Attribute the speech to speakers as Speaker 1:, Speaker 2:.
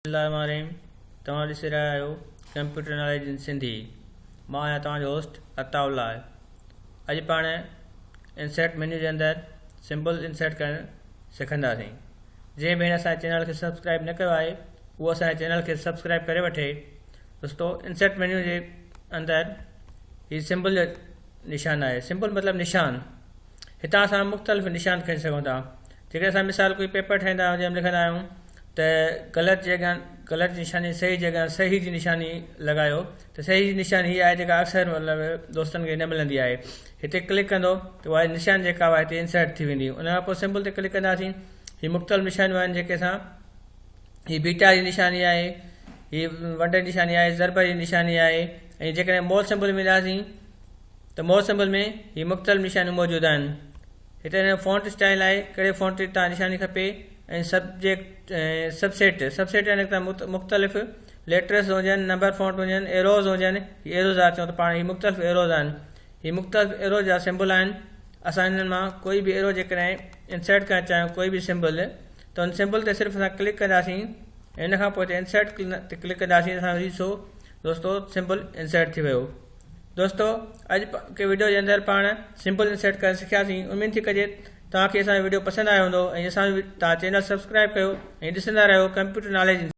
Speaker 1: بسم الله الرحمن الرحيم توهان ڏسي رهيا آهيو ڪمپيوٽر ناليج ان سنڌي مان آهيان توهان جو هوسٽ عطاء الله اڄ پاڻ انسرٽ مينيو جي اندر سمبل انسرٽ ڪرڻ سکنداسين جنهن ڀيڻ اسان چينل کي سبسڪرائب نه ڪيو آهي اهو اسان چينل کي سبسڪرائب ڪري وٺي دوستو انسرٽ مينيو جي اندر هي سمبل جو نشان آهي سمبل مطلب نشان هتان اسان مختلف نشان کڻي سگهون ٿا جيڪڏهن اسان مثال ڪوئي پيپر ٺاهيندا آهيون جنهن ۾ لکندا آهيون ته غلط جي اڳيان غلط جي نشاني صحيح جي اڳيان صحيح جي نشاني لڳايو ته صحيح جي نشاني هي آهي جيڪا اڪثر مطلب دوستن کي نه ملندي آهي هتي ڪلڪ ڪندو ته اها نشان جيڪا آهي هتي انسرٽ ٿي ويندي ان کان پوء سمبل تي ڪلڪ ڪنداسين هي مختلف نشانيون آهن جيڪي اسان هي بيٽا جي نشاني آهي هي ونڊ جي نشاني آهي ضرب جي نشاني آهي ۽ جيڪڏهن مور سمبل ۾ وينداسين ته مور سمبل ۾ هي مختلف نشانيون موجود آهن. هتي هن فونٽ اسٽائل آهي ڪهڙي فونٽ جي تان نشاني کپي ۽ subject ۽ subset subset يعني ته مختلف ليٽرس هجن نمبر فونٽ هجن ايروز هجن هي ايروز آ چون ته پاڻ هي مختلف ايروز آهن هي مختلف ايروز جا سمبل آهن اسان انهن مان ڪوئي به ايرو جيڪڏهن انسرٽ ڪرڻ چاهيون ڪوئي به سمبل ته ان سمبل تي صرف اسان ڪلڪ ڪنداسين ۽ ان کان پوء انسرٽ تي ڪلڪ ڪنداسين اسان ڏسو دوستو سمبل انسرٽ ٿي ويو دوستو اڄ ڪي وڊيو جي اندر پاڻ سمپل انسرٽ ڪرڻ سکياسين اميد ٿي ڪجي توهان کي اسان جو وڊيو پسند آيو هوندو ۽ اسان جو توهان چينل سبسڪرائب ڪيو ۽ ڏسندا رهيو ڪمپيوٽر ناليج.